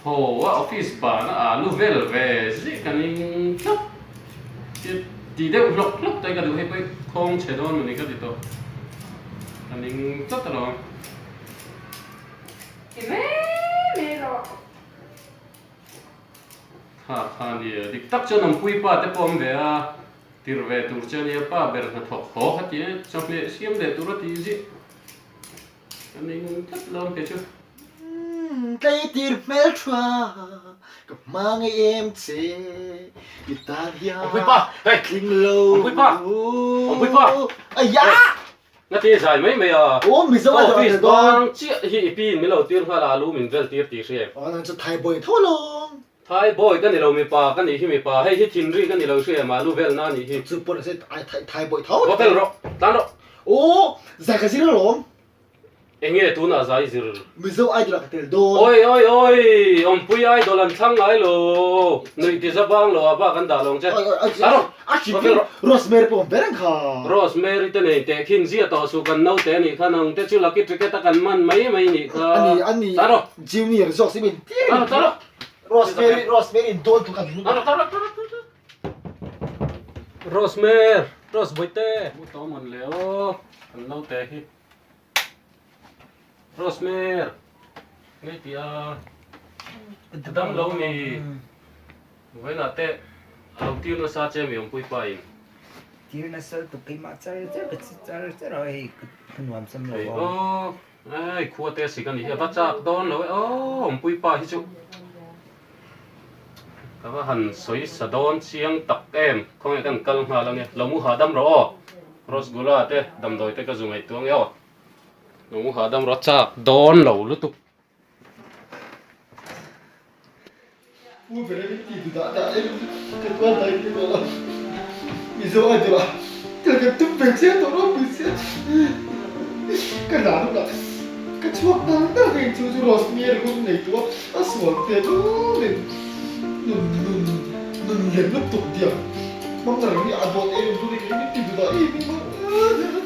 Haw a office ban a alu vel ve zih ka ning tlat. Ti ti deuh hlawk hlawk te ka duh hei pawh i khawng chhe dawn mawni ka ti tawh. Ka ning tlat alawm. Ti mai mai rawh. Kha kha nia dik tak chuan awmpui pa te pawh awm ve a, tir ve tur che ania pa ber hnathawk haw kha ti a chawhmeh siam leh tur a ti zih. Ka ning tlat lo ang kei chu. Tleitir hmel tha ka hma ngei em che i tan hian Awmpuipa! Hey! tling lo. Awmpuipa! Awmpuipa! Aya! Nga ti zai mai mai a. Aw Mizo a Office bang chiah hi i pi in min lo tir nghal a alu min vel tir tih hria em? Aw nang chu Thai boy tho lawng. Thai boy ka ni lo mipa ka nih hi mipa hei hi thinri ka ni lo hria em alu vel na nih hi. Chu pawh nise Thai boy tho. Va fel rawh tlan rawh. Aw zai ka zir alawm. Enge tunah zai zir? Mizo idol ah ka tel dawn. Oi oi oi awmpui idol an thlang ngai lo nuih ti za bang lo ah bak an dah lo ang che. Tlan rawh a va fel rawh. Rosemary pawh awm ve reng kha. Rosemary te nei teh khin zia tawh suh kan naute anih kha nang te chu lucky ticket a kan man mai mai nih kha. Ani ani Tlan rawh. Junior zawk si min tir Tlan rawh tlan rawh. Rosemary Rosemary in dawn tluk an Tlan rawh tlan rawh tlan rawh. Rosemary Rose bawihte. Mu tawh mawn le aw kan naute hi. Rosemary ngei tih a dam lo mi vawiinah te a lo tir nasa che mi awmpui pa in. Tir nasa lutuk keimah char char ka chi char char a hei ka nuam sam lo a. Aw hei khua te sik a nih hi a va chak dawn lo e aw awmpui pa hi chu ka va han sawi sa dawn chiang tak em khawnge kan kal nghal ange lo mu hahdam rawh aw. Rosgula te damdawi te ka zu ngaihtuah ang e aw. Lo hahdam rawh chak dawn lo lutuk. Pu ber in ti duh dah dah em ka tuar dai ti tawh lo Mizo idol ah tel kan tum ve chiah tawh ropui sia ka la rawh lah ka chhuak dal dal ka inchhung chu Rosemary hun nei tawh a a sual te lul in nun nun nun lem lutuk diam. Hmang reng hi a dawt em em chu ni kei min ti duh dah em em a.